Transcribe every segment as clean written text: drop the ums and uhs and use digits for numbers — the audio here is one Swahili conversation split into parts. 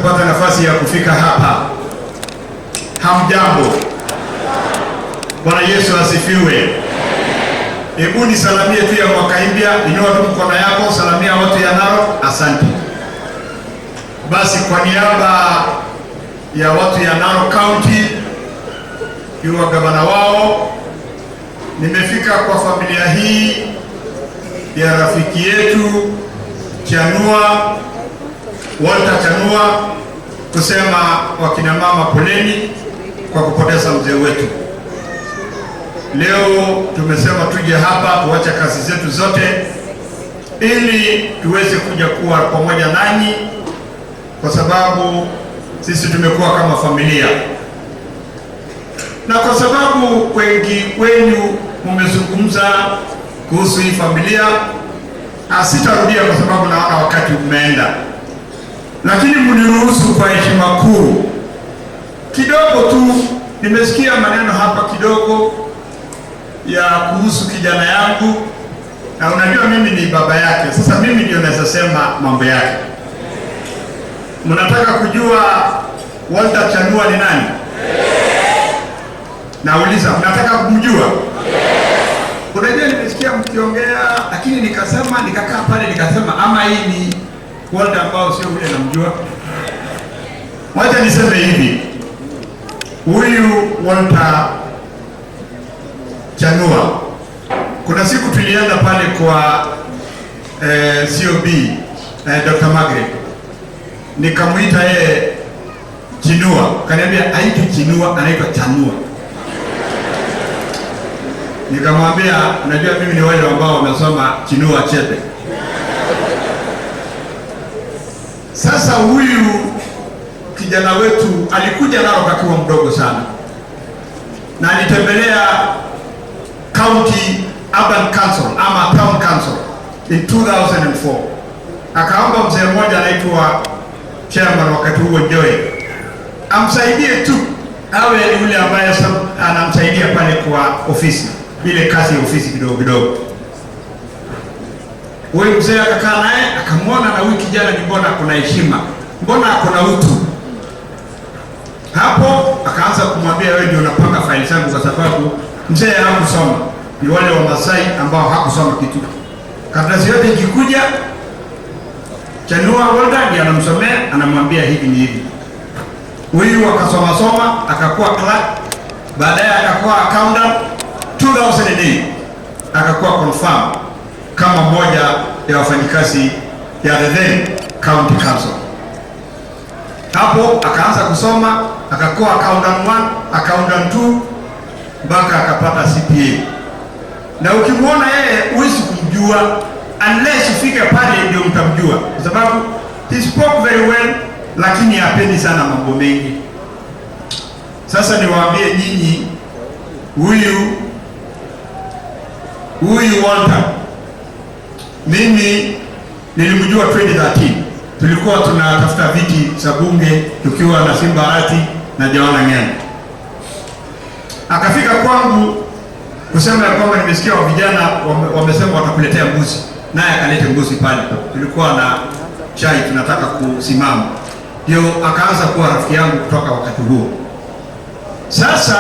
kupata nafasi ya kufika hapa. Hamjambo. Bwana Yesu asifiwe. Hebu nisalamie tu ya mwaka mpya, inua tu mkono yako, salamia watu ya Narok, asante. Basi kwa niaba ya watu ya Narok County, kiwa gavana wao, nimefika kwa familia hii ya rafiki yetu Chanua, Walter Chanua, kusema wakina mama poleni kwa kupoteza mzee wetu. Leo tumesema tuje hapa tuache kazi zetu zote ili tuweze kuja kuwa pamoja nanyi, kwa sababu sisi tumekuwa kama familia, na kwa sababu wengi wenu mmezungumza kuhusu hii familia, sitarudia kwa sababu naona wakati umeenda, lakini mniruhusu kwa heshima kuu kidogo tu. Nimesikia maneno hapa kidogo ya kuhusu kijana yangu, na unajua mimi ni baba yake. Sasa mimi ndio naweza sema mambo yake. Mnataka kujua Walter Chanua ni nani? Nauliza, mnataka kumjua? Unajua, nimesikia mkiongea, lakini nikasema, nikakaa pale nikasema, ama hii ni Walter ambao sio ule namjua. Wacha niseme hivi, huyu Walter Chanua, kuna siku tulienda pale kwa COB, Dr. Margaret, nikamuita yeye Chinua, kaniambia haitwi Chinua, anaitwa Chanua. Nikamwambia unajua mimi ni wale ambao wamesoma Chinua Achebe. Sasa huyu kijana wetu alikuja Narok akiwa mdogo sana, na alitembelea County Urban Council ama Town Council in 2004. Akaomba mzee mmoja anaitwa chairman wakati huo Joy amsaidie tu, awe ni yule ambaye anamsaidia pale kwa ofisi, ile kazi ya ofisi kidogo kidogo. Huyu mzee akakaa naye akamwona, na huyu kijana ni mbona kuna heshima, mbona kuna utu. Hapo akaanza kumwambia, wewe ndio unapanga faili zangu, kwa sababu mzee hakusoma, ni wale wa Masai ambao hakusoma kitu. Karatasi yote ikikuja, Chanua Walter ndiye anamsomea, anamwambia hivi ni hivi. Huyu akasoma soma, akakuwa clerk, baadaye akakuwa accountant. 2008 akakuwa confirm kama mmoja ya wafanyikazi ya the then County Council. Hapo akaanza kusoma, akakuwa accountant 1, accountant 2 mpaka akapata CPA. Na ukimwona yeye huwezi kumjua unless ufike pale ndio mtamjua, kwa sababu he spoke very well, lakini hapendi sana mambo mengi. Sasa niwaambie nyinyi, huyu Walter mimi nilimjua 2013, tulikuwa tunatafuta viti za bunge tukiwa na Simba Arati na Johana Ng'eno. Akafika kwangu kusema ya kwamba nimesikia wa vijana wamesema watakuletea mbuzi, naye akalete mbuzi pale. Tulikuwa na chai tunataka kusimama, ndio akaanza kuwa rafiki yangu kutoka wakati huo. Sasa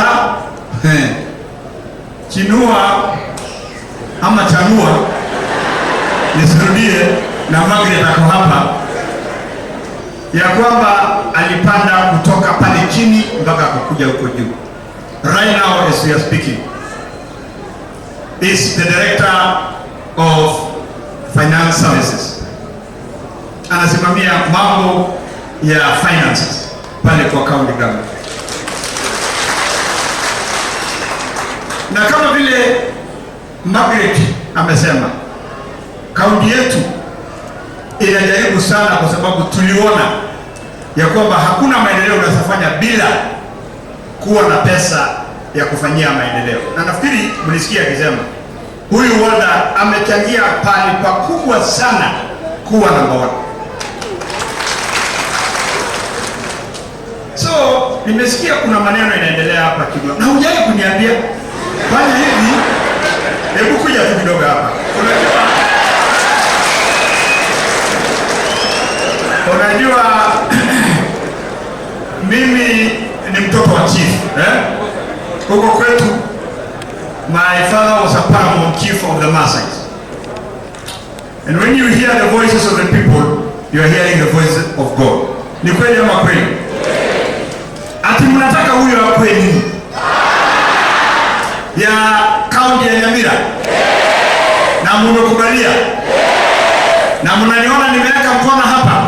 Chinua ama Chanua, nisirudie, na Margaret ako hapa, ya kwamba alipanda kutoka pale chini mpaka akakuja huko juu. Right now as we are speaking is the director of finance services, anasimamia mambo ya finances pale kwa county government. Na kama vile Margaret amesema, kaunti yetu inajaribu sana, kwa sababu tuliona ya kwamba hakuna maendeleo unaweza fanya bila kuwa na pesa ya kufanyia maendeleo. Na nafikiri mlisikia akisema huyu Walter amechangia pahali pakubwa sana kuwa namba 1. So nimesikia kuna maneno inaendelea hapa kidogo, na hujai kuniambia fanya hivi. Hebu kuja tu kidogo hapa. Unajua Eh? Huko kwetu, my father was a paramount chief of the Maasai. And when you hear the voices of the people, you are hearing the voice of God. Ni kweli ama kweli? Ati mnataka huyo akwe nini? Ya kaunti ya Nyamira? Na mmekubalia? Na mnaniona nimeweka mkono hapa?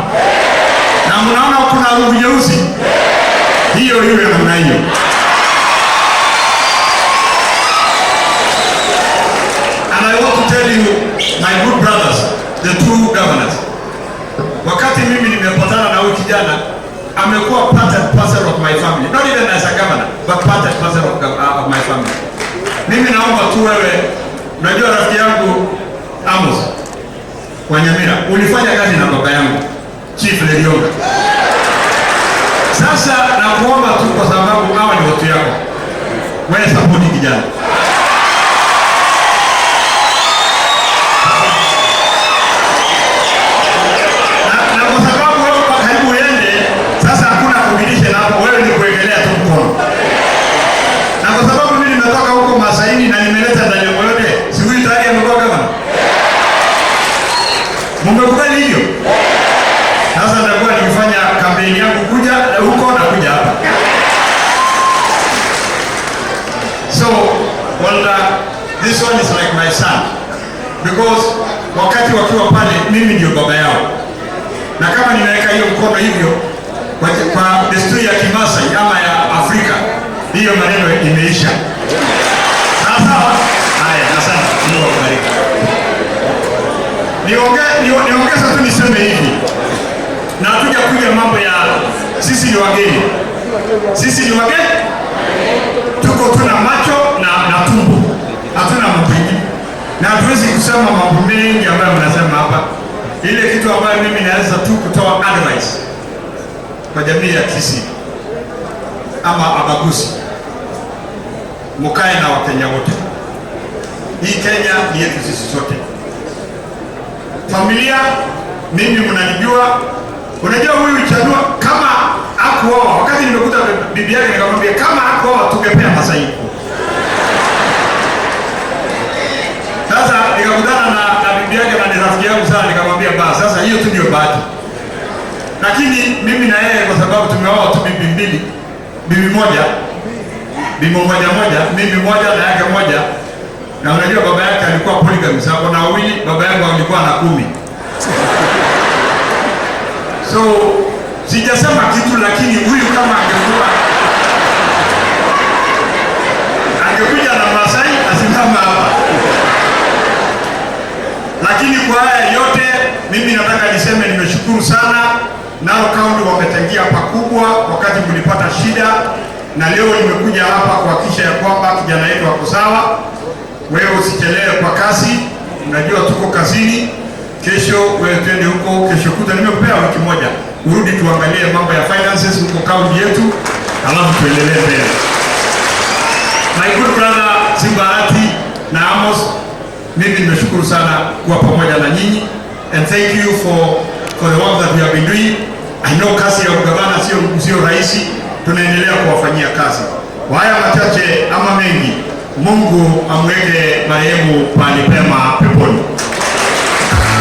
Na mnaona kuna rungu nyeusi? Hiyo hiyo ya namna hiyo. And I want to tell you, my good brothers, the two governors, wakati mimi nimepatana na huyu kijana, amekuwa part and parcel of my family. Not even as a governor, but part and parcel of my family. Mimi naomba tu wewe, unajua rafiki yangu Amos wa Nyamira, ulifanya kazi na baba yangu Chief Lerionga. Sasa nakuomba tu kwa sababu hawa ni watu yako, wewe support kijana. Na kwa sababu wewe uko karibu uende, sasa hakuna kubadilisha na hapo, wewe ni kuegelea tu mkono. Na kwa sababu mimi nimetoka huko Masaini na nimeleta Daniel Moyode, si huyu tayari amekuwa gavana? Mmekubali hivyo? Sasa nitakuwa nikifanya kampeni yangu kuja huko na kuja hapa. So, Walter, this one is like my son. Because wakati wakiwa pale mimi ndio baba yao. Na kama nimeweka hiyo mkono hivyo kwa desturi ya Kimasai ama ya Afrika, hiyo maneno imeisha. Sasa haya, asante. Mungu akubariki. Niongeze tu niseme hivi. Na hatuja kuja mambo ya sisi ni wageni. Sisi ni wageni. Tuko tuna macho na tumbo. Hatuna mambo mengine. Na hatuwezi kusema mambo mengi ambayo mnasema hapa. Ile kitu ambayo mimi naweza tu kutoa advice kwa jamii ya Kisii ama Abagusi, mkae na Wakenya wote. Hii Kenya ni yetu sisi sote. Familia, mimi mnanijua. Unajua huyu Chanua kama hakuoa, wakati nimekuta bibi yake nikamwambia kama hakuoa tungepea Masai. Sasa nikakutana na bibi yake na ni rafiki yangu sana, nikamwambia basi sasa hiyo tu ndio bahati. Lakini mimi na yeye kwa sababu tumeoa tu bibi mbili, bibi moja, bibi moja moja, mimi moja na yake moja. Na unajua baba yake alikuwa polygamist, hapo na wawili, baba yangu alikuwa na 10. So sijasema kitu, lakini huyu kama angekuja na Masai asimama hapa. Lakini kwa haya yote mimi nataka niseme nimeshukuru sana. Narok County wamechangia pakubwa wakati mlipata shida, na leo nimekuja hapa kuhakikisha ya kwamba kijana yetu ako sawa. Wewe usichelewe kwa kasi, unajua tuko kazini. Kesho wewe twende huko, kesho kutwa nimekupea wiki moja, urudi tuangalie mambo ya finances huko county yetu, alafu tuendelee mbele. My good brother Simbarati na Amos, mimi nimeshukuru sana kuwa pamoja na nyinyi, and thank you for the work that we have been doing. I know kazi ya ugavana sio rahisi, tunaendelea kuwafanyia kazi. Kwa haya machache ama mengi, Mungu amweke marehemu pahali pema peponi.